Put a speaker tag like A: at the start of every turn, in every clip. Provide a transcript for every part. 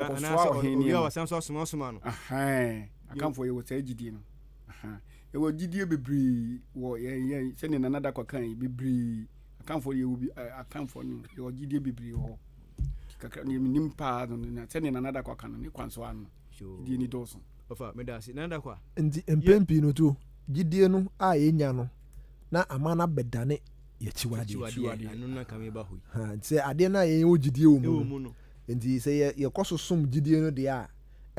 A: Ɔkɔsoa ɔhene
B: Obi a
A: nneɛma.
B: wɔsan so asomasoma no.
A: Ahan, Akanfoɔ yɛwɔ saa gyidie no. Ahan, yɛwɔ gyidie bebree wɔ yɛn yɛn sɛdeɛ Nana Dakwa kan yi bebree. Akanfoɔ yɛwɔ bi ɛ, Akanfoɔ no yɛwɔ gyidie bebree wɔ hɔ. Kakra deɛ menim paa no na sɛdeɛ Nana Dakwa ka no ne kwan so ano no gyidie ni dɔɔso.
B: Ɔfa meda ase Nana Dakwa.
C: Nti mpɛn pii no to gyidie no a yɛnya no na ama no abɛdane yɛakyiwadeɛ.
B: Akyiwadeɛ ɛno na nka meba hɔ yi.
C: Ha, nti sɛ adeɛ no a yɛwɔ gyidie wɔ mu
B: Ɛwɔ
C: no,
B: mu no.
C: nti sɛ yɛ yɛkɔ so som gyidie no deɛ a,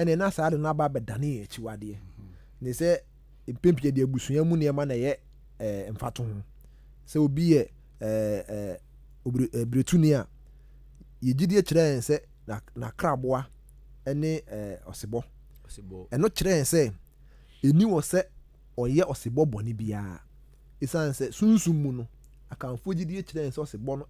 C: ɛnneɛ na saa ade no aba abɛdane yɛn akyiwadeɛ. Ne sɛ mpɛn pii yɛde abusua mu nneɛma na ɛyɛ ɛɛ mfatoho. Sɛ obi yɛ ɛɛ ɛɛ obire ɛɛ biretuni a, yɛ gyidie kyerɛ yɛn sɛ na n'akraboa ne ɛɛ ɔsebɔ.
B: Ɔsebɔ.
C: Ɛno kyerɛ yɛn sɛ ɛni wɔ sɛ ɔyɛ ɔsebɔ bɔne biara. Esiane sɛ sunsum mu no, Akanfoɔ gyidie kyerɛ yɛn sɛ ɔsebɔ no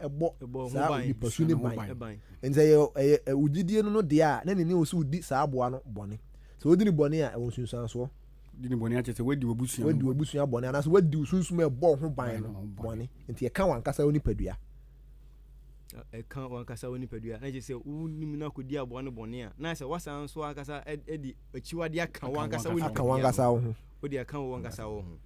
C: bɔ saa onipa su no ban. Nti sɛ ɛyɛ ɛyɛ wo gyidie no no deɛ a, na n'ani wɔ sɛ wodi saa aboa no bɔne. Sɛ wodi no bɔne a, ɛwɔ nsunsuansoɔ.
A: Wodi no bɔne akyerɛ sɛ woadi w'abusua
C: Woadi w'abusua bɔne anaasɛ woadi wo sunsum a ɛbɔ wo ho ban no bɔne. Nti ɛka w'ankasa wo nipadua.
B: Ɛka w'ankasa wo nipadua. Na kyerɛ sɛ wonim no akɔdi aboa no bɔne a, na sɛ woasan nso ankasa de akyiwadeɛ aka w'ankasa wo nipadua.
C: Aka w'ankasa wo ho.
B: Wode aka w'ankasa wo ho.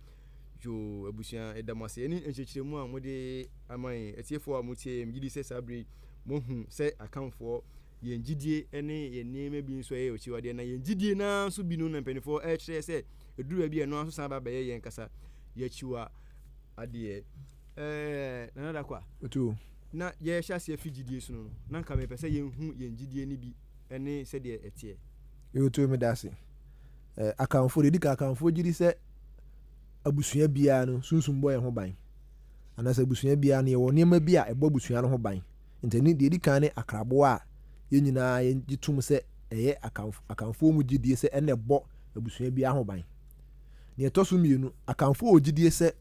B: Yoo, abusua, yɛda mo ase ɛne nkyerɛkyerɛmu a mode ama yɛn. Atiefoɔ a motie yɛn, megye di sɛ saa berɛ yi moahu sɛ Akanfoɔ, yɛn gyidie ne yɛn nneɛma bi nso ɛyɛ akyiwadeɛ, na yɛn gyidie no ara nso bi no na mpanimfoɔ ɛrekyerɛ sɛ ɛduru baabi a ɛno ara nso san ba bɛyɛ yɛn kasa yɛakyiwa adeɛ. Ɛɛ, Nana Dakwa,
C: Otu.
B: na yɛrehyɛ aseɛ fi gyidie so no, na nka mepɛ sɛ yɛnhu yɛn gyidie no bi ne sɛdeɛ ɛteɛ.
C: Otu, meda ase. Ɛɛ, Akanfoɔ, deɛ ɛdi kan, Akanfoɔ gye di sɛ abusua biara no, sunsum bɔ yɛn ho ban. Anaasɛ abusua biara no, yɛwɔ nneɛma bi a ɛbɔ abusua no ho ban. Nti ɛne deɛ ɛdi kan ne akraboa a yɛn nyinaa yɛgye tom sɛ ɛyɛ Akanf Akanfoɔ mu gyidie sɛ ɛna ɛbɔ abusua biara ho ban. Deɛ ɛtɔ so mmienu, Akanfoɔ wɔ gyidie sɛ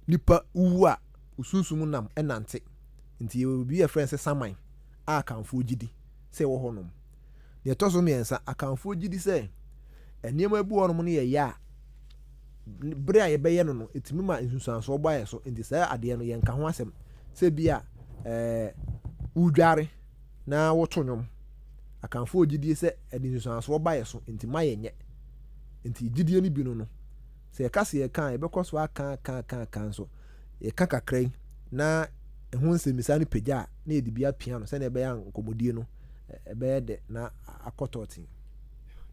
C: nipa wu a, osunsum nam nante. Nti yɛwɔ biribi a yɛfrɛ no sɛ saman a Akanfoɔ gye di sɛ ɛwɔ hɔnom. Deɛ ɛtɔ so mmiɛnsa, Akanfoɔ gye di sɛ nneɛma bi wɔ hɔnom no yɛyɛ a, bere a yɛbɛyɛ no no, ɛtumi ma nsunsuansoɔ ba yɛn so. Nti saa adeɛ no, yɛnka ho asɛm. Sɛ bi a ɛɛ wodware na woto nnwom. Akanfoɔ gyidie sɛ ɛde nsunsuansoɔ ba yɛn so, nti ma yɛnyɛ. Nti gyidie no bi no no, sɛ yɛka sɛ yɛka a, yɛbɛkɔ so aka aka aka aka nso yɛka kakra yi na ɛho nsɛmmisa no pagya a, na yɛde bi apia no sɛdeɛ ɛbɛyɛ a nkɔmmɔdie no ɛbɛyɛ dɛ na akɔ tɔɔten.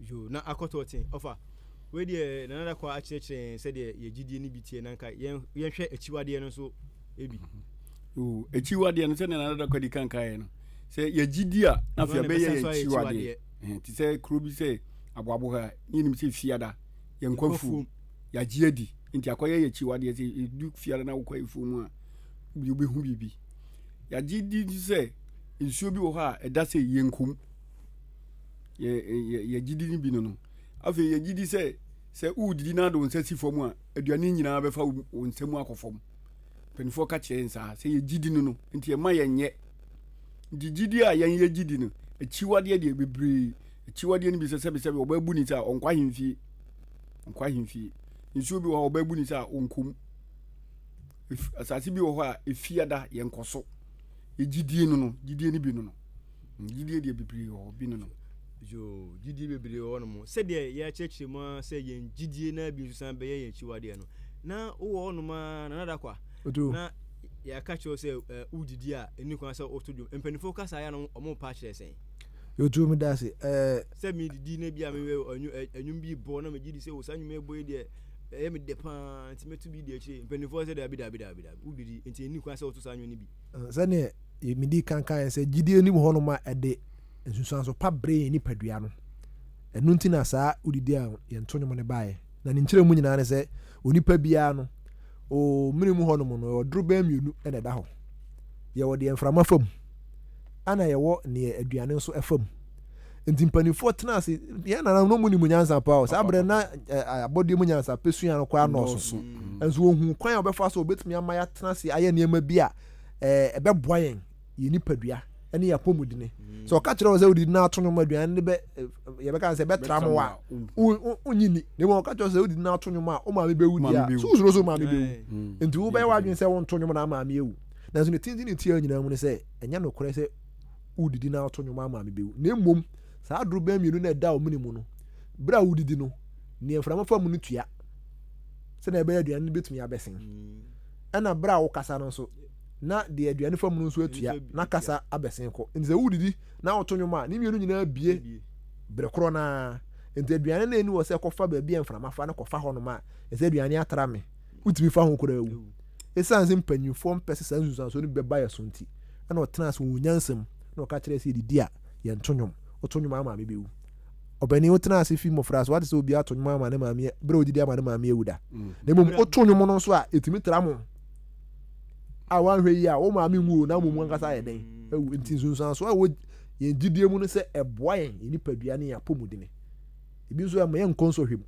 B: Yoo, na akɔ tɔɔten. Ɔfa, wei deɛ Nana Dakwah akyerɛkyerɛ yɛn sɛdeɛ yɛn gyidie no bi teɛ na nka yɛn yɛnhwɛ akyiwadeɛ no nso bi.
A: Yoo, akyiwadeɛ no sɛdeɛ Nana Dakwah di kan kaeɛ no, sɛ yɛgye di a na afei ɛbɛyɛ yɛn akyiwadeɛ. Te sɛ kuro bi sɛ aboabo ha, ne yɛnim sɛ fiada yɛnkɔ afuom, yɛagye adi nti akɔyɛ yɛn akyiwadeɛ sɛ ɛdu fiada na wokɔ afuom a wobɛhu biribi. Yɛagye di nso sɛ nsuo bi wɔ hɔ a ɛda sɛ yɛnkɔ mu. Yɛgye di no bi no no. Afei yɛgye di sɛ sɛ wodidi na ade wo nsa si fam a, aduane nyinaa bɛfa wo nsa mu akɔ fam. Mpanimfoɔ ka kyerɛ yɛn saa sɛ yɛgye di no no nti ɛma yɛnyɛ. Nti gyidi a yɛn yɛgye di no, akyiwadeɛ deɛ bebree. Akyiwadeɛ no bi sɛ sɛbesɛbe ɔbaa bu ne nsa a ɔnkɔ ahemfie. Ɔnkɔ ahemfie. Nsuo bi wɔ hɔ a ɔbaa bu ne nsa a ɔnkɔ mu. Asase bi wɔ hɔ a efiada yɛnkɔ so. Gyidie no no, gyidie no bi no no. Gyidie deɛ bebree wɔ hɔ bi no no.
B: Yoo, gyidie bebree wɔ hɔnom. Sɛdeɛ yɛakyerɛkyerɛ mu ara sɛ yɛn gyidie no ara bi nso san bɛyɛ yɛn akyiwadeɛ no, na wowɔ hɔnom ara, Nana Dakwa, na yɛaka kyerɛ wo sɛ wodidi a, ɛnni kwan sɛ woto dwom. Mpanimfoɔ ka saa yɛ a na wɔrepa akyerɛ sɛn?
C: Yotu meda ase. Ɛɛ.
B: Sɛ medidi na bi a mewɛ ɛnwom bi bɔ na megye di sɛ o saa nnwom yi bɔ yi deɛ ɛyɛ me dɛ paa nti mɛto bi di akyire. Mpanimfoɔ sɛ daabi daabi daabi daabi wodidi nti ɛnni kwan sɛ woto saa nnwom no bi.
C: Sɛdeɛ medi kan kaeɛ sɛ gyidie nim hɔnom a ɛde nsunsuanso pa brɛ yɛn nipadua no. Ɛno nti na saa wodidi a yɛnto nnwom no baeɛ. Na ne nkyerɛmu nyinaa ne sɛ onipa biara no, o mene mu hɔnom no, yɛwɔ dorobɛn mmienu na ɛda hɔ. Yɛwɔ deɛ mframa fa mu, ana yɛwɔ neɛ aduane nso ɛfa mu. Nti mpanimfoɔ tena ase, yɛn nananom no mu nim nyansa paa o. Saa berɛ na abɔdeɛ mu nyansa pɛ sua no koraa nnɔɔso. Nso wɔhu kwan a wɔbɛfa so wɔbɛtumi ama yɛatena ase ayɛ nneɛma bi a ɛbɛboa yɛn yɛn nipadua ne yɛn apɔmudene. Mm. Sɛ ɔka kyerɛ wo sɛ wodidi na ato nnwom aduane no bɛ yɛbɛka sɛ ɛbɛtra mo a wonyi ni. Na mmom ɔka kyerɛ wo sɛ wodidi na ato nnwom a wo maame bɛwu deɛ a so wosuro sɛ wo maame bɛwu. Mm. Nti wobɛyɛ w'adwene sɛ wonto nnwom na maame awu. Nanso ne tenten ne tia nyinaa mu ne sɛ ɛnyɛ nokorɛ sɛ wodidi na ato nnwom a maame bɛwu. Na mmom Saa dorobɛn mmienu no a ɛda wo mene mu no, berɛ a wodidi no, nea mframa fa mu no tua sɛnea ɛbɛyɛ aduane no bɛtumi abɛsen. Ɛna berɛ a wokasa no nso, na deɛ aduane fa mu no nso atua na kasa abɛsen kɔ. Nti sɛ wodidi na woto nnwom a, ne mmienu nyinaa bue bere korɔ no ara. Nti aduane no a ɛni wɔ sɛ kɔfa baabi a mframa fa no kɔfa hɔnom a, ɛsɛ aduane atra me. Wotumi fa ho koraa wu. Esiane sɛ mpanyimfoɔ mpɛ sɛ saa nsunsuansoɔ no bi bɛba yɛn so nti, ɛna ɔtenaa ase wɔ nyansa mu na ɔka kyerɛɛ sɛ yɛdidi a, yɛnto nnwom. Woto nnwom a, wo maame bɛwu. Ɔpanin, wotena ase fi mmɔfraase, woate sɛ obi ato nnwom ama ne maame berɛ a ɔdidi ama ne maame awu da. Na mmom woto nnwom no nso a, ɛtumi tra mo a woanhwɛ yie a, wo maame nwu o, na mmom ankasa ayɛ dɛn? Awu. Nti nsunsuansoɔ a ɛwɔ yɛn gyidie mu no sɛ ɛboa yɛn, yɛn nipadua ne yɛn apɔmudene. Ebi nso ɛma yɛnkɔ nsɔhwɛ mu.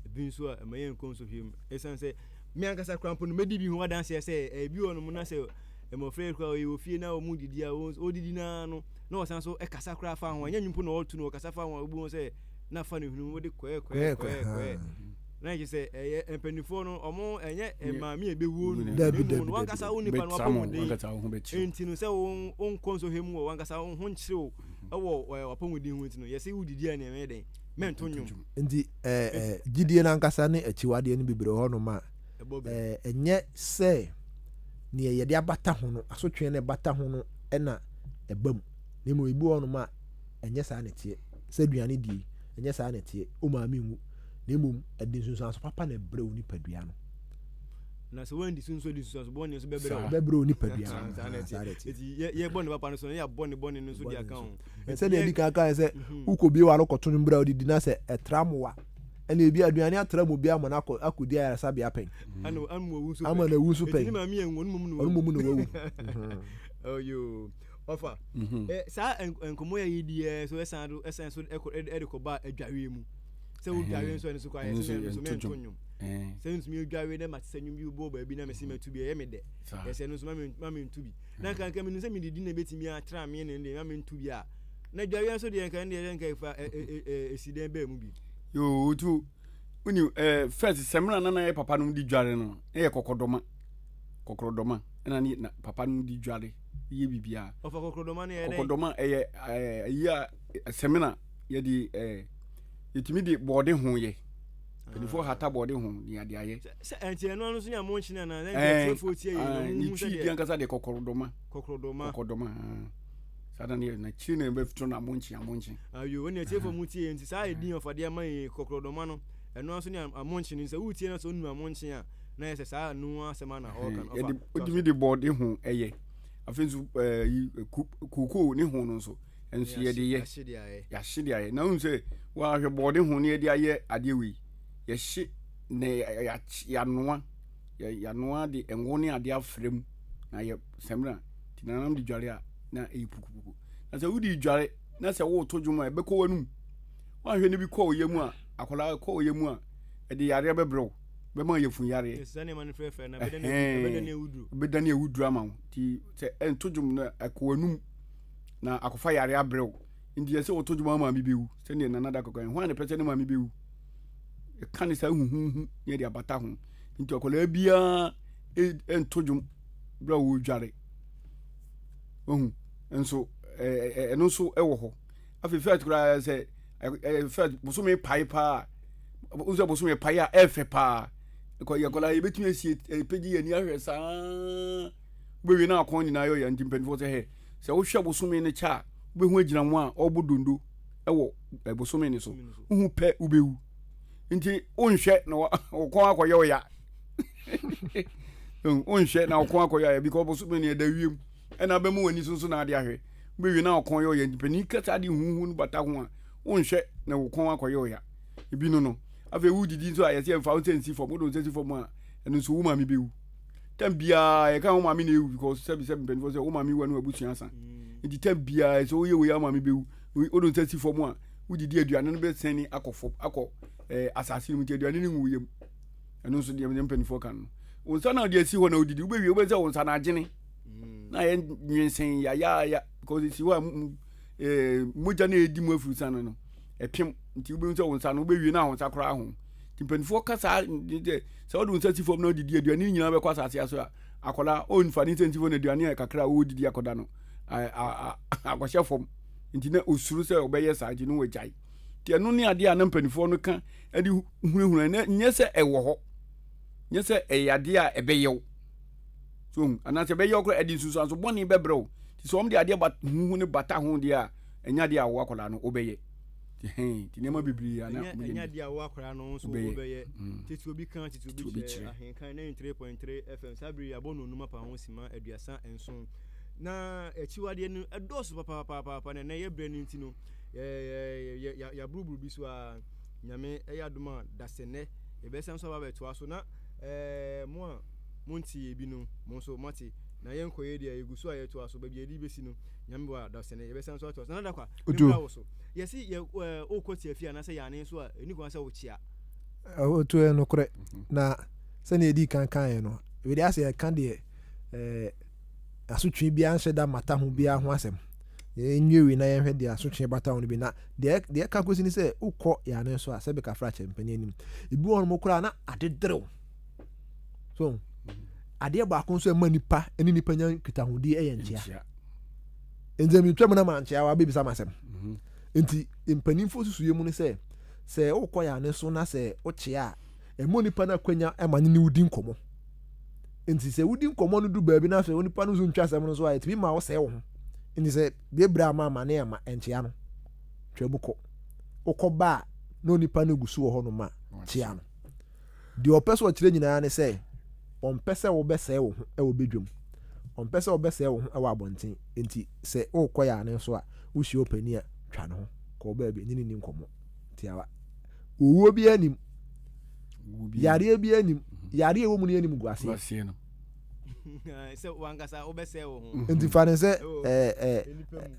B: Ebi nso a ɛma yɛnkɔ nsɔhwɛ mu. Ɛsiane sɛ me ankasa koraa mpo no mɛdi bi ho adanseɛ sɛ ebi wɔ nom na sɛ mmɔfra yi koraa wɔyɛ fie na wɔn didi a wɔdidi naa no na wɔsan so kasa koraa fa ho ɛnyɛ nwom na wɔto no wɔkasa fa ho a wobu ho sɛ na fa ne hwene mu de kɔɛ kɔɛ kɔɛ kɔɛ na ɛkyɛ sɛ ɛyɛ mpanimfoɔ no ɔmo ɛnyɛ maame a ɛbɛwuo no
C: dabi dabi
B: no wankasa wo nipa no wapɔmuden nti no sɛ wo nkɔ nsɔhwɛ mu wɔ wankasa wo ho nkyere wo ɛwɔ wapɔmuden ho nti no yɛsɛ wodidi a nea ɛyɛ dɛn mɛnto nnwom.
C: Nti ɛɛ gyidie no ankasa ne akyiwadeɛ no bebree wɔ hɔnom a ɛɛ ɛnyɛ sɛ neɛ yɛde abata ho no asotweɛ no ɛbata ho no ɛna ɛba mu na mmom ebi wɔ hɔnom a ɛnyɛ saa na ɛteɛ sɛ aduane die ɛnyɛ saa na ɛteɛ o maame nwu na mmom ɛde nsunsuanso papa na ɛbrɛ wo nipadua no.
B: Na sɛ woandi so nso de nsunsuanso bɔne nso bɛbrɛ wo.
C: Bɛbrɛ wo nipadua no.
B: Saa na ɛteɛ. Eti yɛbɔ ne papa no so no yɛabɔ ne bɔne no nso de aka ho.
C: Sɛdeɛ ɛdi kan kae sɛ wokɔbie w'ano kɔto nwom berɛ a wodidi na sɛ ɛtra mmoa ɛna ebi aduane atra mu bi ama no akɔ akɔdi ayaresabea pɛn ama no awu nso pɛn ɔno mmom na wawu.
B: Oyo ɔfa saa nkɔmmɔ yɛ yi deɛ so ɛsan do ɛsan so ɛde kɔba adwareɛ mu sɛ wodware nso ɛno so kɔ ayɛ sɛ ɛno so mɛnto nnwom sɛ ntumi adware na mate sɛ nnwom bi bɔ baabi na mese matu bi ɛyɛ me dɛ ɛsɛ no nso ma mentu bi na nka nka menim sɛ medidi na ɛbɛtumi atra me ne deɛ ma mentu bi a na dwareɛ nso deɛ nka deɛ nka ɛfa ɛsi dɛn baa mu bi.
A: Yoo wotu woni ɛɛ first sɛmina nana yɛ papa no di dware no ɛyɛ kɔkɔdɔma kɔkɔdɔma ɛna ne na papa no di dware yɛ biribiara.
B: Ɔfa kɔkɔdɔma no yɛ dɛn?
A: Kɔkɔdɔma ɛyɛ ɛɛ ɛyi a sɛmina yɛde ɛɛ yɛtumi de bɔɔde ho yɛ. Mpanimfoɔ hata bɔɔde ho ne ade ayɛ.
B: Sɛ ɛnti ɛno ano nso ne amonkyene anaa na nti atiefoɔ tie yɛ na
A: ne twi di ankasa deɛ kɔkɔrɔdɔma.
B: Kɔkɔrɔdɔma.
A: Kɔkɔdɔma. Saa na ne na kyiri na ɛbɛfitɔ no amonkye amonkye.
B: Ayo wɔn atiefoɔ mu tie nti saa edin ɔfadeɛ ama yɛ kɔkɔrɔdɔma no ɛno nso ne amonkyene sɛ wotie no sɛ onim amonkye a na yɛ sɛ saa no asɛm ana ɔreka no
A: ɔfa. Wotumi de bɔɔde ho ɛyɛ afei nso ɛɛ kookoo ne ho no nso. nso yɛde yɛ yɛahye de ayɛ na wohu sɛ wɔahwɛ bɔɔde ho na yɛde ayɛ adeɛ wei yɛhye na yɛanoa yɛanoa de ngo ne adeɛ afra mu na yɛ samina nti nanam de dware a na ɛyɛ pukupuku na sɛ wode dware na sɛ woreto dwom a ɛbɛkɔ w'anum woahwɛ no bi kɔ wo yam a akwadaa kɔ wo yam a ɛde yareɛ bɛbrɛ wo bɛma yɛfun yareɛ bɛdane awuduro ama wo nti sɛ ɛnto dwom no ɛkɔ w'anum na akɔfa yare abrɛ wo nti yɛ sɛ wɔtɔ dwuma maame bɛwu sɛdeɛ nana da kɔkɔ hwan na ɛpɛ sɛ ne maame bɛwu ɛka ne saa huhuhu ne ɛde abata ho nti akwadaa biara nto dwom berɛ a wɔredware ohu nso ɛno nso ɛwɔ hɔ afei fɛt koraa sɛ fɛt bosome pae paa wosɛ bosome pae a ɛfɛ paa yɛ akwadaa yɛbɛtumi asie pɛgye yɛn ani ahwɛ saa wobɛwie na akɔn nyinaa yɛ ɔya nti mpanimfoɔ sɛ hɛ sɛ wohwɛ bosome no kyɛ a wobɛhu agyinamoa a ɔrebɔ dondo wɔ eh, bosome no so wohu pɛ wobɛwu nti wonhwɛ na wɔkɔn akɔyɛ ɔya wonhwɛ na wɔkɔn akɔyɛ ɔya because bosome no ɛda wiem ɛna abɛmu w'ani so nso na ade ahwɛ wobɛwie na wɔkɔn yɛ ɔya nti panin kasa de huhu no bata ho a wonhwɛ na wɔkɔn akɔyɛ ɔya ebi no no afei wodidi nso a yɛsɛ mfa wo nsa nsi fam wode wo nsa si fam a ɛno nso wo maame bɛwu tam biara yɛka wo maame na ewu because sɛbi sɛbi mpanyinfoɔ sɛ wo maame wu a na wabusua asa mm. nti tam biara sɛ woyɛ wei a maame bɛwu wode nsa si fam a wodidi aduane no bɛsɛn ne akɔ fam akɔ ɛɛ eh, asase no mu nti aduane no ngu yam ɛno nso deɛ mpanyinfoɔ kan no wo nsa na ɔde asi hɔ na wodidi wobɛwie wobɛsɛ wo nsa no agyene mm. na ayɛ nwensɛn yayaaya because esi hɔ a ɛɛ eh, mogya na edi mu afiri san no no ɛpem nti wobɛhu sɛ wo nsa no wobɛwie na wo nsa koraa ho nti mpanimfoɔ ka saa sɛ sɛ wode wo nsa si fam na wodidi aduane no nyinaa bɛkɔ asase aso a akwadaa ɔmfa ne nsa nsi fam na aduane a kakra a wɔdidi akɔda no akɔhyɛ fam. Nti na osuro sɛ ɔbɛyɛ saa nti na wagyae. Nti ɛno ne adeɛ a na mpanimfoɔ no ka de hunahuna na nyɛ sɛ ɛwɔ hɔ. Nyɛ sɛ ɛyɛ adeɛ a ɛbɛyɛ wo. So anaasɛ ɛbɛyɛ wo koraa ɛde nsunsuanso bɔne bɛbrɛ wo. Nti sɛ wɔn de adeɛ ba huhu no bata ho deɛ a ɛnyɛ adeɛ a wo akwadaa no wobɛyɛ. Nti nneɛma bebree a na
B: wɔyɛ. Ɛnyɛ adeɛ a wo akwadaa no nso wobɛyɛ. Mm. Tete obi ka tete obi kyerɛ ahenkan 93.3 FM saa bere yi abɔ no onum apa ho sima 37. Na akyiwadeɛ no ɛdɔɔso papapapaapa na ɛnɛ yɛ berɛ no nti no yɛaboroboro bi so a Nyame ɛyɛ adom a dasɛnɛ yɛbɛsan so aba abɛtoa so na mo a monte bi no mo nso moate na yɛnkɔ yɛ deɛ yɛgu so a yɛtoa so baabi yɛde bɛsi no Nyame boa a dasɛnɛ yɛbɛsan so atoa so. Nana Dakwa memmra wo so yɛse yɛ wokɔ tiafi anaasɛ yɛane nso a ɛni kwan sɛ wokyea.
C: Otu ɛyɛ nokorɛ na sɛnea yɛdii kan kaeɛ no wei asɛ yɛka deɛ ɛɛ asotwe biara nhyɛ da mmata ho biara ho asɛm. Yɛnwie wei na yɛnhwɛ deɛ asotwe bata ho no bi. Na deɛ deɛ ɛka kɔsi ne sɛ wokɔ yɛane nso a sɛbe kafra kyɛ mpanin anim. Ebi wɔ hɔnom koraa na ade derew. So adeɛ baako nso ɛma nipa ne nipa nya nkitahodie ɛyɛ nkyea. Nti metwa mu na mankyea wa bɛbisa m'asɛm. Mhm. Nti mpanimfoɔ susuyɛ mu ne sɛ sɛ wokɔ yɛane so na sɛ wokyea a ɛma nipa no akwanya ma ne ne wodi nkɔmmɔ. Nti sɛ wodi nkɔmmɔ no du baabi na afei onipa no nso ntwa asɛm no so a, ɛtumi ma wosɛe wo ho. Nti sɛ bebree ama amane ama nkyea no, twa mu kɔ. Wokɔ ba a na onipa no gu so wɔ hɔnom a, kyea no. Deɛ ɔpɛ sɛ ɔkyerɛ nyinaa ne sɛ, ɔmpɛ sɛ wobɛsɛe wo ho wɔ badwam. Ɔmpɛ sɛ wobɛsɛe wo ho wɔ abɔnten. Nti sɛ worekɔ yɛ ane nso a, wohyia ɔpanin a, twa ne ho. Kɔ baabi ne no nni nkɔmmɔ tiawa. Owuo biara nnim. Yareɛ biara nim. Mhm. Yareɛ ɛwɔ mu no yɛ nim gu aseɛ.
B: No. Sɛ wankasa wobɛsɛe wo ho.
C: Nti fa ne sɛ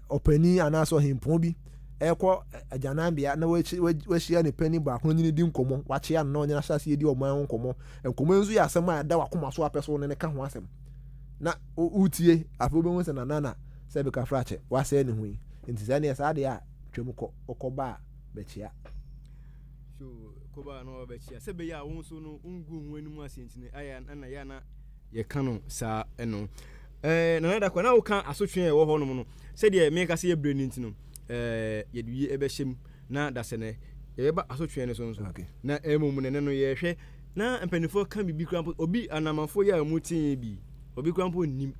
C: ɔpanin anaasɛ ɔhempɔn bi ɛkɔ agyananbea na wahyia ne panin baako ne ne di nkɔmmɔ wakyea no na ɔnyina hyɛ aseɛ di ɔman ho nkɔmmɔ nkɔmmɔ yi nso yɛ asɛm a ɛda wakoma so apɛ so ne ne ka ho asɛm na wotie afei wobɛhu sɛ nana na sɛ bɛka frakyɛ wasɛe ne ho yi nti sɛ neɛ saa deɛ a twam kɔ wokɔba a bɛkyea
B: So kɔba na wabɛkyia sɛ bɛyɛ a wo nso no wongu ho anim ase nti no ayɛ na yɛ na yɛka no saa ɛno ɛɛ nana da kwa na woka asotwe a ɛwɔ hɔ nom no sɛdeɛ meka sɛ yɛbrɛ no nti no ɛɛ yɛde wie ɛbɛhyɛ mu na dasɛ nɛ yɛbɛba asotwe no so nso okay. Na ɛmmom no ɛnɛ no yɛhwɛ na mpanimfoɔ ka biribi kora mpo obi anamanfoɔ yi a wɔn tee bi obi kora mpo nnim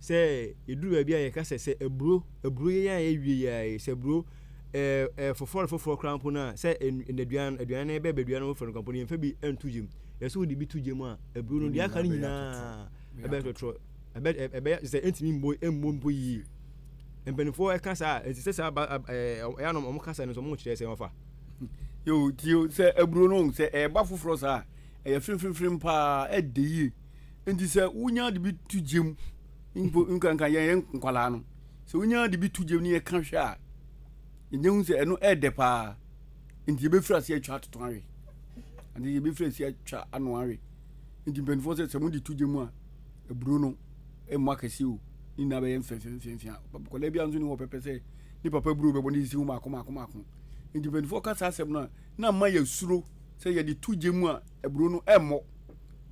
B: sɛ yɛduru baabi a yɛka sɛ sɛ aburo aburo yɛn a yɛwie yɛ sɛ aburo ɛɛ foforɔ foforɔ koraa mpo no a sɛ nnaduan aduane no ɛbɛbɛ dua no foforɔ no koraa mpo no yɛmfa bi nto gyam yɛsɛ wode bi to gyam a aburo no deɛ aka no nyinaa ɛbɛyɛ tɔtrɔ ɛbɛ ɛbɛyɛ sɛ ɛntumi mmɔ mmɔ mpo yie mpanimfoɔ ɛka saa ɛnti sɛ saa ba ɛɛ ɛyɛ anom wɔn kasa no nso wɔn kyerɛ sɛ wɔfa.
A: Yo tie sɛ aburo no sɛ ɛɛba foforɔ saa ɛyɛ firifirifiri paa ɛde yie nti sɛ wonya de bi to gyam mpo nkanka yɛn yɛn nkwadaa no Sɛ wonya de bi to gyam ne yɛka hwɛ a, yɛnya hu sɛ ɛno ɛɛdɛ paa. Nti yɛbɛfiri ase atwa atoto awe. Ante yɛbɛfiri ase atwa ano awe. Nti mpanimfoɔ sɛ sɛ mode to gyam a, aburo no ɛmmɔ akɛse o. Ne nyinaa bɛyɛ mfɛmfɛmfɛmfɛ. Akwadaa biara nso ne hɔ pɛpɛ sɛ ne papa aburo bɛbɔ ne sisi ho maako maako maako. Nti mpanimfoɔ ka saa asɛm no a, na ama yɛsuro sɛ yɛde to gyam a aburo no ɛmmɔ.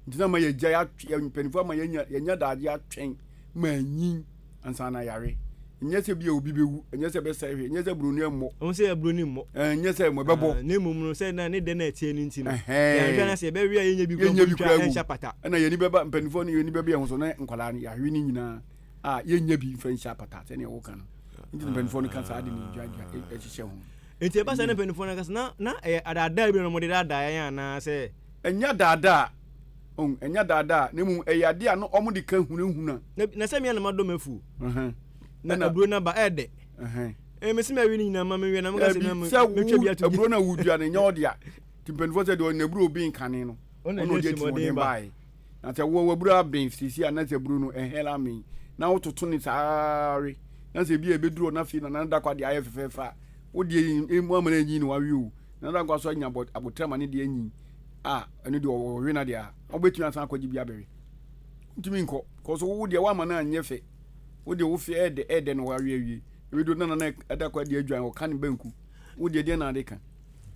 A: Nti na ama yɛgya mpanimfoɔ ama yɛnya yɛnya daagye atwɛn ma anyin. ansa na yare. Ɛnyɛ sɛ bi a obi bɛwu, ɛnyɛ sɛ ɛbɛsɛe hwee, ɛnyɛ sɛ buroni mmɔ.
B: Ɛho sɛ buroni mmɔ.
A: Ɛnyɛ sɛ mmɔ ɛbɛbɔ.
B: Ah, na mmom no sɛ na ne dɛ na ɛteɛ no nti no. Yɛnhwɛ na sɛ yɛbɛwe a yɛnyɛ bi kura mpo ntwa ɛnhyɛ pata.
A: Ɛna yɛni bɛba mpanimfoɔ no yɛni bɛba yɛn ho so na nkwadaa no yɛahwe ne nyinaa a yɛnyɛ bi mfa nhyɛ apata sɛnea wɔka no. Nti mpanimfoɔ no ka saa de ne dwadwa ɛhyehyɛ ho.
B: Nti ɛba saa na mpanimfoɔ no akasa na na ɛyɛ adaadaa bi na wɔde daadaa yɛn anaasɛ.
A: Ɛnyɛ adaadaa. Ɔn, ɛnyɛ daadaa, na mmom ɛyɛ adeɛ a na wɔde ka hunahuna.
B: Na, na sɛ me ara na madɔ m'afuo, na aburo no aba, ɛyɛ dɛ. Ɛɛ, mese mɛwe ne nyinaa ma menwe, na moka sɛ
A: Dabi, sɛ wo aburo no a wodua no, ɛnyɛ wo dea. Nti mpanimfoɔ sɛ deɛ ɔde n'aburo ben kane no, ɔna ɔde atirimuɔden baeɛ. Na sɛ wo w'aburo aben seesei a, na sɛ aburo no ɛhɛn amen, na wototo no saa ara we, na sɛ ebi a ɛbɛduru hɔ na afei na nana dakwa deɛ ayɛ fɛfɛɛfɛ a, wo deɛ yi, emu ama no anyin na wawe o. Nana dakwa nso anya aboterɛ ama ne deɛ anyin. a ɛno deɛ ɔwe na deɛ a wobɛtumi asan akɔgye bi abɛwe ntumi nkɔ kɔ so wo deɛ woama no anyɛ fɛ wo deɛ wo fɛ ɛdɛ ɛdɛ na wawe awie ebi do nana na ɛda kɔ deɛ adwan ɔka ne banku wo deɛ deɛ na ade ka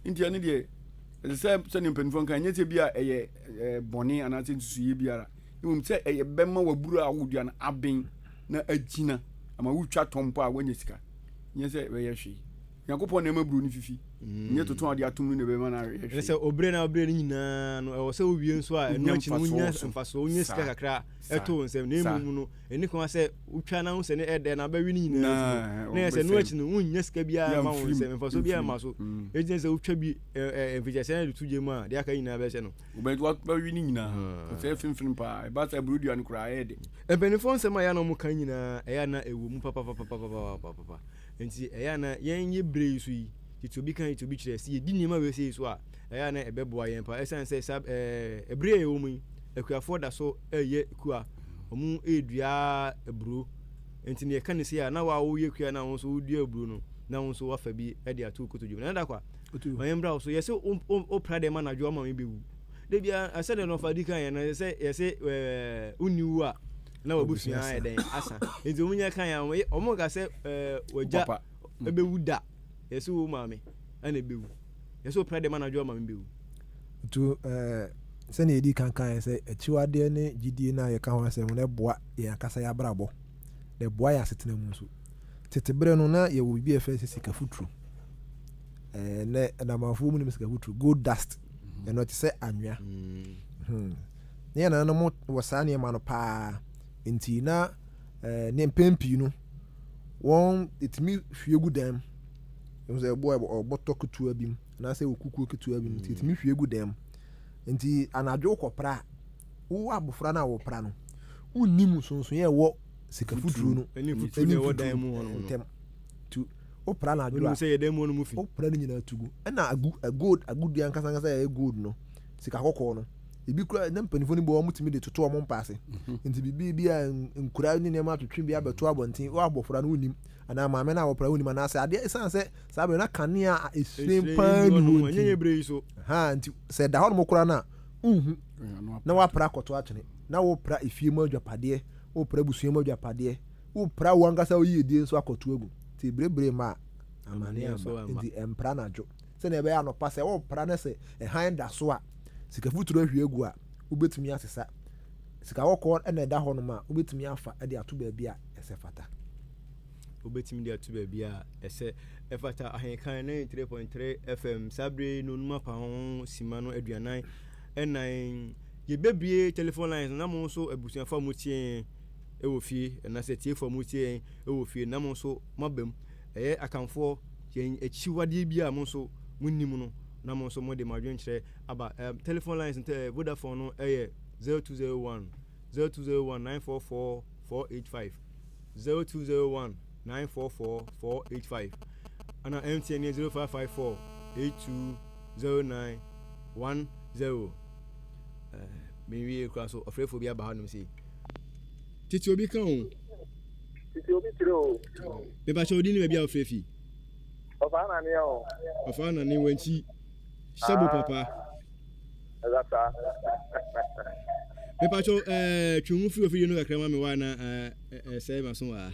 A: nti ɛno deɛ ɛsɛ sɛ sɛdeɛ mpanimfoɔ nka ɛnyɛ sɛ bi a ɛyɛ ɛɛ bɔne anaasɛ nsusuyɛ biara mmom sɛ ɛyɛ bɛma waburu a wodua no aben na agyina ama wotwa tɔn mpo a woanya sika. Nyɛ sɛ ɛbɛyɛ hwee. Nyankopɔn na ɛma aburo no fifi. Mm. Nyɛ toto a ɔde atom no na ɛbɛma no ayɛ hwee.
B: Sɛ obere na obere no nyinaa no, ɛwɔ sɛ wowie nso a ɛno akyi no wonya mfasoɔ, wonya sika kakra ɛto wo nsam. Na mmom no, ɛni kwan sɛ wotwa na wo sɛ ne ɛdɛ na abɛwe no nyinaa. Na sɛ ɛno akyi no wonnya sika biara ma wo nsam, mfasoɔ biara ma so. Mm. Ɛgyina sɛ wotwa bi mfitiaseɛ na de to gya mu a, deɛ aka nyinaa bɛhyɛ no.
A: Wobɛwe ne nyinaa. Sɛ mfimfini paa, ɛba sɛ aburo dua no koraa ɛyɛ de.
B: Mpanimfoɔ nsɛm a ɛyɛ a na wɔka nyinaa, ɛyɛ a na ɛwɔ mu papapapapapapa. Nti ɛyɛ a na yɛn yɛ berɛ yi so yi, tete obi ka tete obi kyerɛ, sɛ yɛdi nneɛma wei sei so a, ɛyɛ a na ɛbɛboa yɛn paa. Ɛsiane sɛ saa ɛɛ ɛberɛ a yɛwɔ mu yi, akuafoɔ da so ɛreyɛ kua, wɔn ɛredua aburo. Nti na yɛka ne sei a, na wo a woyɛ kua na wo nso wodua aburo no, na wo nso wafa bi de ato wo kotodwe mu. Nana Dakwa, ma yɛn mbra wo so. Yɛse wopra dɛm anadwo ama me bɛwu. Da biara sɛdeɛ na ɔfa di kan yɛ no sɛ yɛse ɛɛ wonni wu a na wabusua ayɛ dɛn asa nti wɔn nyɛ kan yɛ wɔn nka sɛ ɛɛ wagya ɛbɛwu da yɛse wo maame ɛna ɛbɛwu yɛse wopra dɛm anadwo ama me bɛwu.
C: Nti ɛɛ sɛnea yɛdi kan kan yɛ sɛ akyiwadeɛ ne gyidie no a yɛka ho asɛm no ɛboa yɛn ankasa yɛn abrabɔ na ɛboa yɛn asetena mu nso. Tete berɛ no na yɛwɔ biribi a yɛfrɛ sɛ sika futuro. Ɛɛ nɛ ɛnamanfoɔ mu nim sika futuro gold dust. Ɛno ɛte sɛ anwea. Hmm. Ne yɛn nananom wɔ saa nneɛma no paa. Nti na ɛɛ ne mpɛn pii no wɔn ɛtumi hwie gu dan mu. Ɛmu sɛ ɛbɔ ɔbɔtɔ ketewa bi mu anaasɛ wɔ kukuo ketewa bi mu nti ɛtumi hwie gu dan mu. Nti anadwo wokɔpra a wo abɔfra no a wɔpra no wonnim nsonsonoeɛ a ɛwɔ sika futuro no
B: ɛne mfuturo no ɛwɔ dan mu hɔ no
C: ntɛm. Nti wopra no adwo
B: a sɛ yɛ dan mu hɔ no mu fi
C: wopra no nyinaa to gu. Ɛna agu gold agodua ankasa ankasa a ɛyɛ gold no sika kɔkɔɔ no ebi kura na mpanyinfoɔ no bi wɔn tumi de toto wɔn mpa ase. Mhm. Nti biribi bi a nkura ne nneɛma atwetwe bi abɛto abɔnten wɔ abɔfra no wonim anaa maame no a wɔpra wonim anaasɛ adeɛ esan sɛ saa bere na kanea a ehyerɛn paa ni hɔ nti ha nti sɛ ɛda hɔ nom koraa no a nhu na wapra akɔto atwene na wopra efie mu adwapadeɛ wopra abusua mu adwapadeɛ wopra wo ankasa wo yiedie nso akɔto agu nti berebere ma a amane amba nti ɛmpra anadwo sɛnea ɛbɛyɛ anɔpa sɛ wopra na sɛ ɛhan da so a sika futuro ahwie agu a wobɛtumi asesa sika kɔkɔɔ na ɛda hɔnom a wobɛtumi afa de ato baabi a ɛsɛ fata.
B: Wobɛtumi de ato baabi a ɛsɛ ɛfata. Ahenkan 93.3 FM saa bere yi no onum apa ho sima no aduanan ɛnan. Yɛbɛbie telephone lines na mo nso abusuafo a motie yɛn wɔ fie anaasɛ atiefo a motie yɛn wɔ fie na mo nso moaba mu. Ɛyɛ Akanfoɔ yɛn akyiwadeɛ bi a mo nso monim no na mo nso mode mo adwenkyerɛ aba. Um, telephone lines no eh, Vodafone no ɛyɛ 0201 0201 944 485 0201 944 485 ɛna MTN yɛ 0554 8209 10. Menwie kura so ɔfrɛfoɔ bi aba hanom sei. Tete obi ka o.
D: Tete obi kyerɛ o.
B: Mepakyɛ odi ne baabi a wofrɛ fi.
D: Ɔfa anane o.
B: Ɔfa anane wankyi. Hyɛ bo papa.
D: Ɛza saa.
B: Mepakyɛ ɛɛ twe ho firi ofidie no kakra ma me wa na ɛɛ ɛsɛe ma so wa.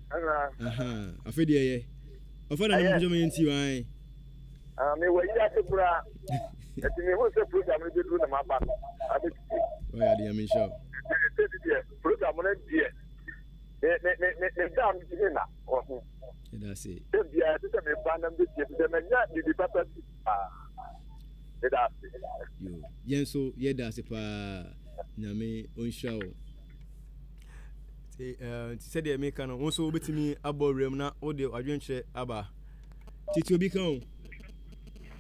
D: Ɛna.
B: Aha afei deɛ yɛ. Ɔfa anane mepakyɛ ma yɛn ti wa.
D: Ah, me wɔ yi ase koraa. Ɛti me hu sɛ program no bɛduru na maba no abɛtiti.
B: Ɔyɛ adeɛ nyame nhyira wo.
D: Ɛti ɛsɛ bi deɛ program no deɛ me me me me me da me tumi na wɔ ho.
B: Ɛda ase.
D: Sɛ biara ɛsɛ sɛ me ba na mbɛtie bi sɛ manya biribi papa bi paa. Meda ase.
B: Yo, yɛn nso yɛda ase paa. Nyame ɔnhyira wo. Nti sɛdeɛ meka no, wo nso wobɛtumi abɔ wuram na wode w'adwenkyerɛ aba. Tete obi ka o.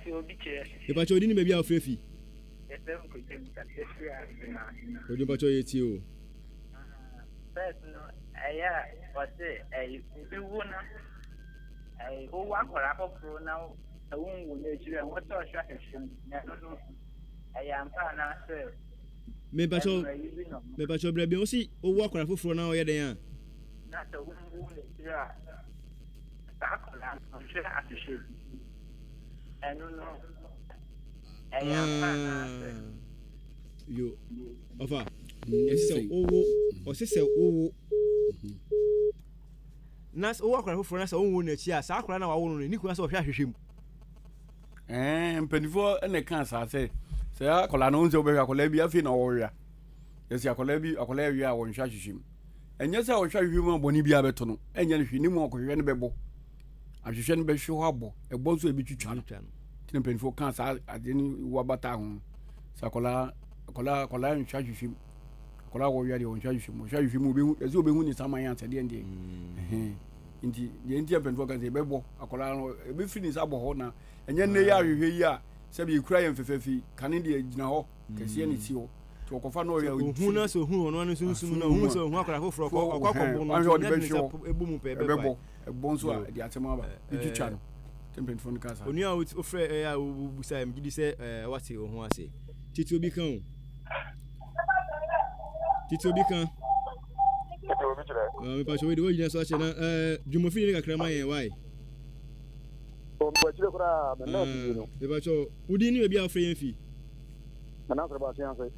E: Tete obi kyerɛ.
B: Mepakyɛ odi ne baabi a wofrɛ fi.
E: Yɛfrɛ me Kojo Mekasa firi Asena.
B: Kojo mpakyɛ yɛ tie o.
E: First no ɛyɛ a ɔse ɛyi obi wo na ɛyi wowo akwadaa foforɔ na wonwo no akyiri a wɔsɛ ɔhwɛ ahwehwɛ mu na ɛno no ɛyɛ ampa anaasɛ
B: Mepakyɛ mepakyɛ brɛ bi wosi wowo akwadaa foforɔ na ɔyɛ dɛn a.
E: Na sɛ wonwo no akyiri a. Saa akwadaa no ɔhwɛ ahwehwɛ bi. Ɛno no, ɛyɛ ampa anaasɛ?
B: Yo, ɔfa, ɛsɛ sɛ wowo, ɔsɛ sɛ wowo. Na sɛ wowo akwadaa foforɔ na sɛ wonwo n'akyi a, saa akwadaa no a wawo no no, ɛni kwan sɛ ɔhwɛ ahwehwɛ mu.
A: Ɛɛ mpanimfoɔ na ɛka saa sɛ sɛ akwadaa no sɛ wobɛhwɛ akwadaa bi afei na ɔwea yɛsi akwadaa bi akwadaa awia a wɔnhwɛ ahwehwɛ mu ɛnyɛ sɛ ɔhwɛ ahwehwɛ mu a bɔne biara bɛto no ɛnyɛ no hwee ne mu ɔkɔhwehwɛ no bɛbɔ. Ahwehwɛ no bɛhwe hɔ abɔ, ɛbɔ nso a ɛbɛtwitwa no. Nti na mpanimfoɔ kaa saa adeɛ no wɔ abata ho no. Sɛ akwadaa akwadaa akwadaa nhwɛ ahwehwɛ mu, akwadaa a wɔwia deɛ ɔnhwɛ ahwehwɛ mu, ɔhwɛ ahwehwɛ mu ɔbɛhu ɛsɛ ɔbɛhu ne saman asɛdeɛ deɛ. Mm. Nti deɛ nti a mpanimfoɔ ka sɛ ɛbɛbɔ akwadaa no ɛbɛfiri ne nsa abɔ hɔ na ɛnyɛ nnɛ yi ahwehwɛ yi a sɛbi ekura yɛn fɛfɛɛfɛ yi kane deɛ gyina hɔ kɛseɛ na esi hɔ nti ɔkɔfa na ɔyɛ
B: ohun na sɛ ohun ɔno ano sunsun na ohun sɛ ohun akwadaa foforɔ ɔkɔ ɔkɔ akɔbɔ no
A: nti ɔde bɛhwɛ hɔ ɛbɔ mu pɛ ɛbɛbɔ ɛbɔ nso a ɛde asɛm aba ɛtwitwa no nti mpanyinfoɔ no ka saa.
B: Onua a wofrɛ ɛyɛ a wobusa yɛ megye di sɛ ɛɛ wate wo ho ase tete obi ka o tete obi ka.
D: Tete obi kyerɛ.
B: Mepa kyɛ wei de woagyina so akyɛ na ɛɛ dwumafie ne kakra ma yɛn wae.
D: Mewɔ akyire koraa, me nna afidie no.
B: Mepa kyɛ wo din ne baabi a wofrɛ yɛn fi.
D: Nana Serebo Akyease.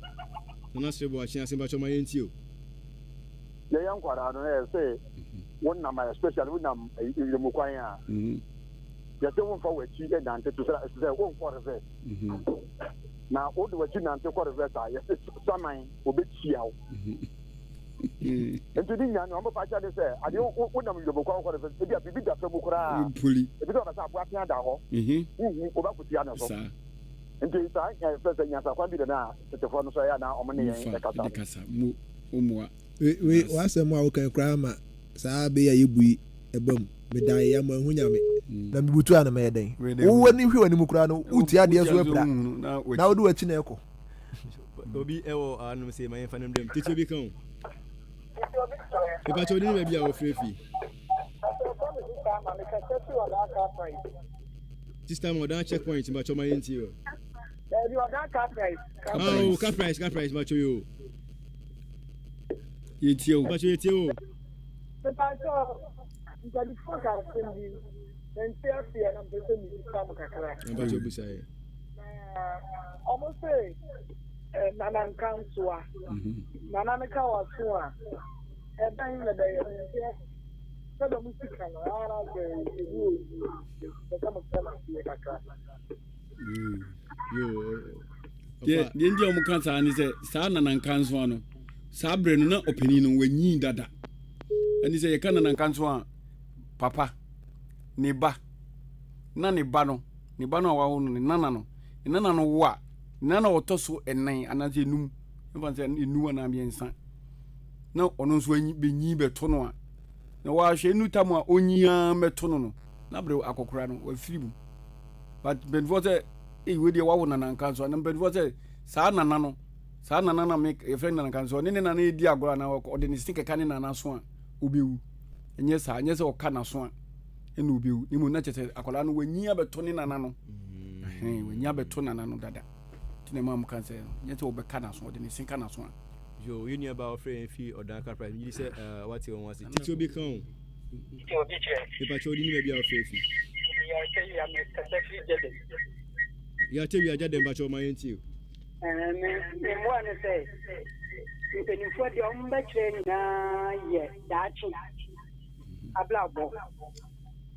B: Nana Serebo Akyease mepa kyɛ ma yɛn tie o.
D: Yɛyɛ nkwadaa no na yɛsɛ wonam especially wonam nwiemu kwan a yɛsɛ womfa w'akyi nante te sɛ sɛ wonkɔ reverse na wode w'akyi nante kɔ reverse a yɛsɛ saman obɛkyia wo. Nti ne nyinaa no wɔbɛfa akyerɛ ne sɛ adeɛ wonam nwiemu kwan wokɔ reverse ebi a biribi da fam koraa ebi sɛ wɔbɛsɛ aboa tea da hɔ wohu wobɛkotia ne so. Nti saa yɛfrɛ sɛ nyansakwan bi dɛn a tetefoɔ no so ɛyɛ a na wɔn ne yɛn kasa
A: no. Kasa mo mmoa.
C: Wei w'asɛm a woka yi koraa ma saa bɛ yi a yɛbu yi ɛba mu. Meda ayɛ ama ahu Nyame. Na mebutu a na mɛyɛ dɛn? Wo w'ani hwɛ w'anim koraa no wotia adeɛ so apira na wode w'akyi na ɛkɔ.
B: Obi ɛwɔ anom sɛ ma yɛmfa no mbrɛ mu. Tete obi ka o. Mepakyɛ wo din ne baabi a wɔfrɛ fi. Sister ma ɔdan check point mpakyɛ ɔma yɛn ti o.
F: Baabi ɔdan car price.
B: Oh, car price, car price mpakyɛ yo.
A: Yɛtie o.
B: Mpakyɛ yɛtie o.
F: Mpakyɛ mpanyinfoɔ ka asɛm bi nti aseɛ na mpɛ sɛ mebisa mo kakra.
B: Mpakyɛ bisa yɛ.
F: Na ɔmo se nana nka nsoa. Nana ne ka waso a ɛbɛn na bɛyɛ nti ase. Sɛdeɛ mo si ka no ara sɛ ebi wɔ yi pɛ sɛ mo kyerɛ m'aseɛ kakra.
A: Deɛ deɛ nti a wɔka saa ne sɛ saa nananka nso ano saa berɛ no na ɔpanin no wanyin dada ɛne sɛ yɛka nananka nso a papa ne ba na ne ba no ne ba no a wawo no ne nana no ne nana no wo a ne nana ɔtɔ so ɛnan anaasɛ enum ɛfa sɛ enum anaa mmiɛnsa na ɔno nso bɛnyin bɛto no a na wahwɛ enu tam a onyin ara mɛto no no na bere akɔkora no wafiri mu but mpanyinfoɔ sɛ eyi wei deɛ wawo nana nka nso ana mpanyinfoɔ sɛ saa nana no saa nana na me yɛfrɛ nana nka nso ɔne ne nana edi agorɔ anaa ɔde ne se kɛka ne nana so a obewu ɛnyɛ saa ɛnyɛ sɛ ɔka n'aso a ɛna obewu ne mu na kyerɛ sɛ akwadaa no wanyin abɛto ne nana no mm. wanyin abɛto nana no dada nti na ɛma mo ka sɛ nyɛ sɛ ɔbɛka n'aso ɔde ne se ka n'aso a.
B: Yo, yɛn nua baa ɔfrɛ yɛn fi ɔdan kapra mi gye sɛ ɛɛ wate wɔn ase. Titi obi ka o.
F: Titi obi kyerɛ.
B: Nipa kyɛ odi ne baabi a ɔfrɛ fi.
F: Yàtɛ wia mi kasa firi Gyadam.
B: Yàtɛ wia Gyadam bakyɛ ɔma yɛn tie o.
F: Ɛɛ me me mmoa ne sɛ mpanimfoɔ deɛ wɔn bɛkyerɛ nyinaa yɛ daakye abrabɔ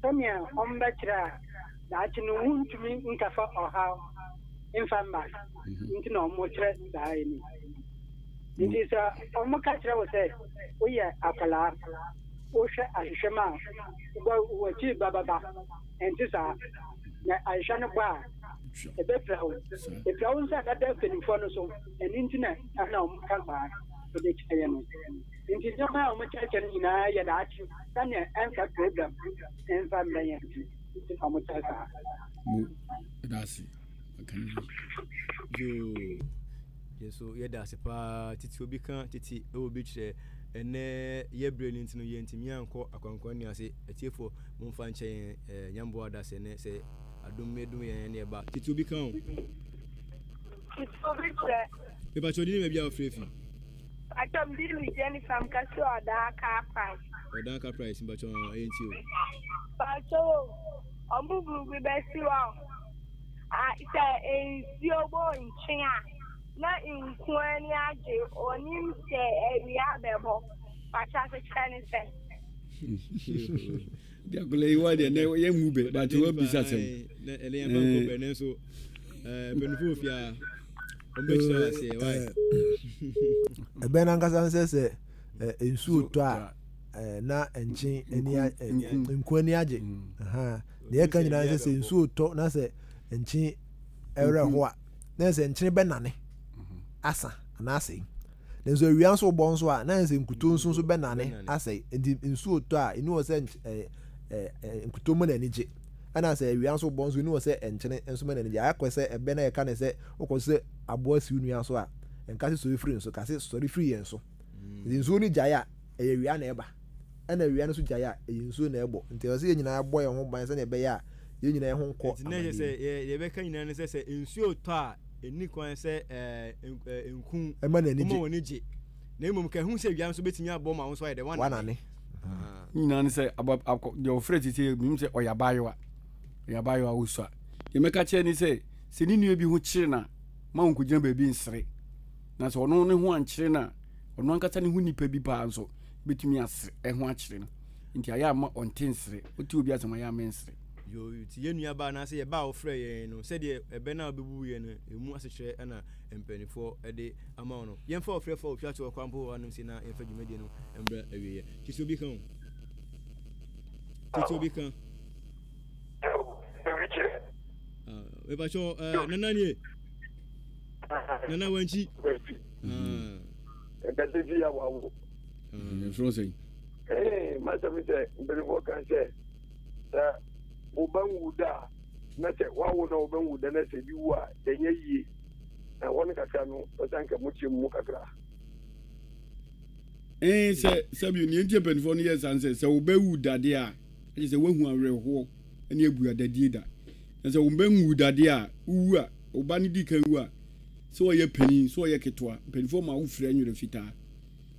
F: sɛnea wɔn bɛkyerɛ a daakye no wontumi nkafa ɔhaw mfa mma nti na wɔkyerɛ saa yi no. Nti sɛ wɔka kyerɛ wo sɛ woyɛ akwadaa, wohwɛ ahwehwɛ mu a, wobɔ w'akyi ba bɛba. Ɛnte saa. Na ahwehwɛ no bɔ a, ɛbɛpira wo. Ɛpira wo nso a, ɛbɛda mpanimfoɔ no so. Ɛno nti na ɛna wɔka saa de kyerɛ yɛn no. Nti nneɛma a wɔkyerɛkyerɛ no nyinaa yɛ daakye sɛnea ɛmfa problem mfa mmrɛ yɛn nti nti na wɔkyerɛ saa.
A: Mo, ɛda ase. Aka no yie.
B: Yoo, yɛn nso yɛda ase paa. Tete obi ka tete ɛwɔ bi kyerɛ. Ɛnɛ yɛ berɛ no nti no yɛntumi ankɔ akwankwanni ase. Atiefoɔ momfa nkyɛ yɛn ɛɛ nyamboa da sɛ nɛ sɛ adom yɛdom yɛn ne ɛba. Tete obi ka o.
F: Tete obi kyerɛ.
B: Mepa kyɛ ɔdi ne baabi a ɔfrɛ fi.
F: Pakyɛ me din de Jennifer meka si ɔdaa car price.
B: Ɔdaa car price mpakyɛ ɛyɛ nti o.
F: Pakyɛ o ɔmo buru bi bɛsi hɔ. A sɛ nsuo bɔ nkye a, na nku ani agye, ɔnim sɛ awia bɛbɔ. Wakyɛ asekyerɛ ne sɛ.
A: Di akɔla yi wa deɛ nɛ yɛ mu bɛ but wa bisa sɛm.
B: Ɛnɛ yɛn ba nkɔ bɛ nanso ɛɛ mpanyinfo wɔ fie a wɔn bɛ kyerɛ aseɛ wa.
C: Ɛbɛn ankasa nsɛ sɛ nsuo tɔ a. eh, na nkyen ani eh, nku ani agye. Mm. Deɛ ɛka nyinaa sɛ sɛ nsuo tɔ na sɛ nkyen ɛwerɛ ho a na sɛ nkyene bɛnane mhm. asa anaa asɛe. Nanso awia nso bɔ nso a na sɛ nkuto nso nso bɛnane asɛe. Nti nsuo tɔ a ɛni wɔ sɛ nkuto mu n'ani gye. Ɛna sɛ awia nso bɔ nso ɛni wɔ sɛ nkyene nso ma n'ani gye. Ayɛ kɔ sɛ ɛbɛ na yɛka ne sɛ wokɔ sɛ aboa si wo nua so a nka sɛ sɔre firi nso ka sɛ sɔre firi yɛn so. Mm. Nti nsuo no gyae a ɛyɛ awia na ɛba. Ɛna awia no nso gyae a ɛyɛ nsuo na ɛbɔ. Nti ɛwɔ sɛ yɛn nyinaa bɔ yɛn ho ban sɛdeɛ ɛbɛyɛ a yɛn nyinaa ho nkɔ
B: Nti na ɛkyerɛ sɛ yɛ yɛbɛka nyinaa ne sɛ sɛ nsuo tɔ a ɛnni kwan sɛ ɛɛ nku
C: ɛma n'ani gye.
B: Wɔn ani gye. Na mmom ka ɛho sɛ awia nso bɛtumi abɔ ma wo nso ayɛ dɛ
C: wanane.
A: Nyinaa ne sɛ aba akɔ deɛ ɔfrɛ tete menim sɛ ɔyɛ abaayewa ɔyɛ abaayewa ɔsua. Deɛ mɛka kyerɛ ne sɛ sɛ ne nua bi ho kyere no a ma ɔnkɔgyina baabi nsere. Na sɛ ɔno ne ho ankyere no a ɔno ankasa ne ho nipa bi paa nso bɛtumi asere ɛho akyere no. Nti ayɛ a ma ɔnte nsere. Wote obi asɛm ayɛ a mensere.
B: Yoo, nti yɛn nua baa anaasɛ yɛ ba a wofrɛɛ yɛn no, sɛdeɛ ɛbɛ no a wobɛbuu yɛn no, ɛmu asekyerɛ na mpaninfoɔ de ama wo no. Yɛmfa ɔfrɛfoɔ a ɔtwa toɔ koraa mpo wɔ hanom sei na yɛmfa dwumadie no mmra awieɛ. Tete obi ka o. Tete obi ka. Ah, mepakyɛ uh, nana nie. Nana wankyi. Ah.
D: Ɛkɛse fi awawo.
A: Ɛfrɛ sɛn?
D: Ee, masɛm sɛ mpanimfoɔ kan sɛ sɛ wo ba nwu da a, na sɛ woawo na wo ba nwu da na sɛ bi wu a, ɛnyɛ yie. Na hɔ no kakra no, ɔsɛ anka mokyɛ mu kakra.
A: Ee, sɛ sɛbi nea nti mpanimfoɔ no yɛ saa sɛ sɛ wo ba wu da deɛ a, ɛkyɛ sɛ woahu awerɛhoɔ ne abu adadie da. Na sɛ wo ba nwu da deɛ a, wowu a, wo ba no di kan wu a, sɛ ɔyɛ panin, sɛ ɔyɛ ketewa, mpanimfoɔ ma wo fira nwera fitaa.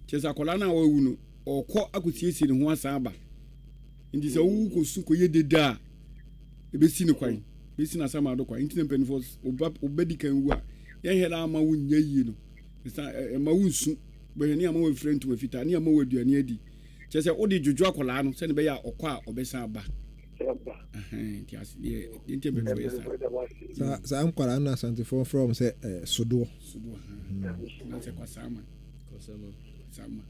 A: Kyerɛ sɛ akwadaa no a wawu no, ɔrekɔ akɔsiesie ne ho asan aba. Nti sɛ wowu kɔsu kɔyɛ dede a, ɛbɛsi no kwan, ɛbɛsi n'asamado kwan. Nti na mpanimfoɔ woba wobɛdi kan wu a, yɛnhwɛ na ama wonnya yie no. Ɛma wonsu, bɛhwɛ ne ama wafira ntoma fitaa, ne ama wɔ aduane adi. Kyerɛ sɛ wode dwodwo akwadaa no sɛne ɛbɛyɛ a ɔkɔ a ɔbɛsan aba. Nti ase deɛ nti mpanimfoɔ yɛ
C: saa. Saa nkwadaa no na Asantefoɔ frɛ wɔn sɛ sodoɔ.
A: Sodoɔ, na sɛ kwasaama.
B: Kwasama. Kwasama.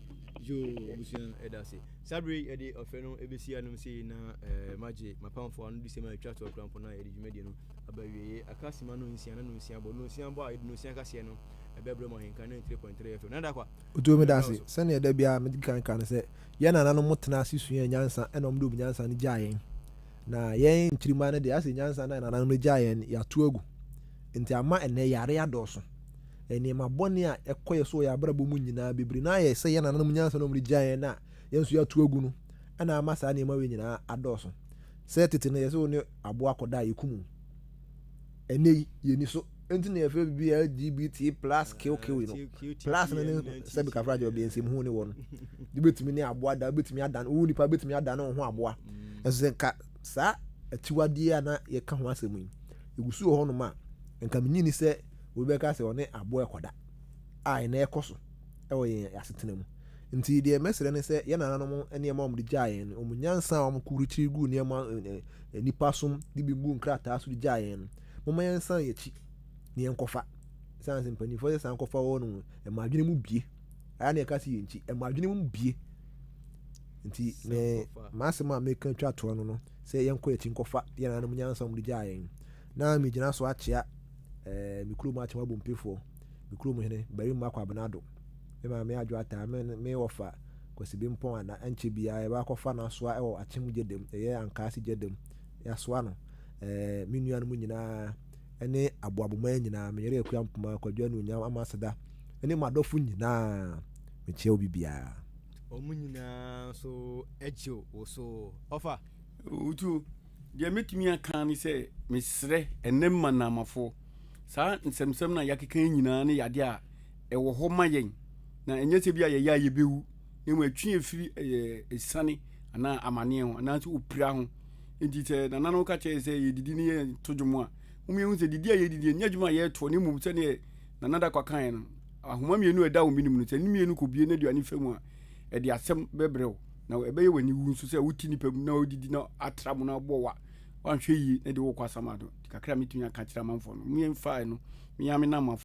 B: Yoo, abusua ɛda ase. Saa bere yi yɛde ɔfrɛ no ebesi anom sei na ɛɛ magye mapamfo ano de sɛm a etwa toɔ koraa mpo na yɛde dwumadie no aba awieeɛ. Aka sima no nsia na nonsia bɔ. Nonsia bɔ a yɛde nonsia kaseɛ no ɛbɛbrɛ mu ahenka 93.3 FM. Nana Dakwa.
C: Otuo meda ase. Sɛnea da biara medi kan ka no sɛ yɛn nananom tenaa ase suaa nyansa ɛna wɔde wɔn nyansa no gyaa yɛn. Na yɛn nkyirimma no deɛ asɛ nyansa no a nananom no gyaa yɛn no yɛato agu. Nti ama ɛnnɛ yare adɔɔso. Nneɛma bɔne a ɛkɔ yɛ so wɔ yɛn abrabɔ mu nyinaa, bebree no ara yɛ sɛ yɛn nananom nyansa no a wɔde gyaa yɛn no a yɛn nso yɛato agu no na ama saa nneɛma wei nyinaa adɔɔso. Sɛ tete no yɛsɛ wo ne aboa kɔda a yɛkum wo. Ɛnnɛ yi yɛni so. Enti na yɛfrɛ biribi LGBT plus QQ no. Plus no ne sɛbi kafra gye baabi nsɛm hu ne wɔ no. Wobɛtumi ne aboa da, wobɛtumi adan, wo nipa bɛtumi adane wo ho aboa. Ɛnso sɛ nka saa akyiwadeɛ a na yɛka ho asɛm yi, ɛgu so wɔ hɔnom a, nka menyi ni sɛ obi bɛka sɛ ɔne aboa rekɔda a ɛnɛ ɛkɔ so wɔ yɛn asetena mu. Nti deɛ mɛsrɛ ne sɛ yɛn nananom nneɛma a wɔde gyaa yɛn no, wɔn nyansa a wɔkurukyiri guu nneɛma nnipa som de bi guu nkrataa so de gyaa yɛn no, momma yɛnsan yɛn akyi na yɛnkɔfa. Ɛsiane sɛ mpanimfoɔ sɛ san kɔfa wɔ no ɛma adwene mu bie. Ayɛ na yɛka sɛ yɛn akyi, ɛma adwene mu bie. Nti me m'asɛm a meka twa toɔ no no sɛ yɛnkɔ yɛn akyi nkɔfa yɛn nananom nyansa a wɔde gyaa yɛn. Na megyina so akyea eh, me kurom akyem abompefoɔ, me kurom hene, Barima Kwabena Addo, me maame Adwo Ataa, me, me wɔfa Kwasi Bempɔn a na ɛnkyɛ biara yɛbɛ akɔfa no asoa wɔ Akyem Gyadam, ɛyɛ Ankaase Gyadam, yɛasoa no, eh, me nuanom nyinaa, ɛne Aboaboman nyinaa, me yere Akua Mpoma, Kwadwo Anuonyam, Ama Aseda, ɛne m'adɔfo nyinaa, mekyia obi biara.
B: Wɔn nyinaa nso gye wo so. Ɔfa.
A: Wotu. Deɛ mɛtumi aka ne sɛ mesrɛ ɛnnɛ mma Naamafoɔ, saa nsɛmsɛm no a yɛakeka yi nyinaa ne yadeɛ a ɛwɔ hɔ ma yɛn, na ɛnyɛ sɛ bi a yɛyɛ a yɛbɛwu, na mmom ɛtwe yɛn firi ɛyɛ esiane anaa amaneɛ ho anaasɛ opira ho. Nti sɛ nananom ka kyerɛ yɛn sɛ yɛdidi ne yɛto dwom a, mom yɛhu sɛ didi a yɛdidi ɛnyɛ adwuma a yɛretoɔ, na mmom sɛdeɛ Nana Dakwa kaeɛ no, ahoma mmienu a ɛda wo menem no, sɛ ne mmienu kɔbie na aduane fa mu a, ɛde asɛm bɛbrɛ wo. Na ɛbɛyɛ w'ani wu nso sɛ wote nnipa mu na wodidi na atra mu na abɔ wa wanhwɛ yie na de wokɔ asamado. Nti kakra a metumi aka akyerɛ amanfoɔ no, mo yɛmfa ɛno, me ara me nam afo.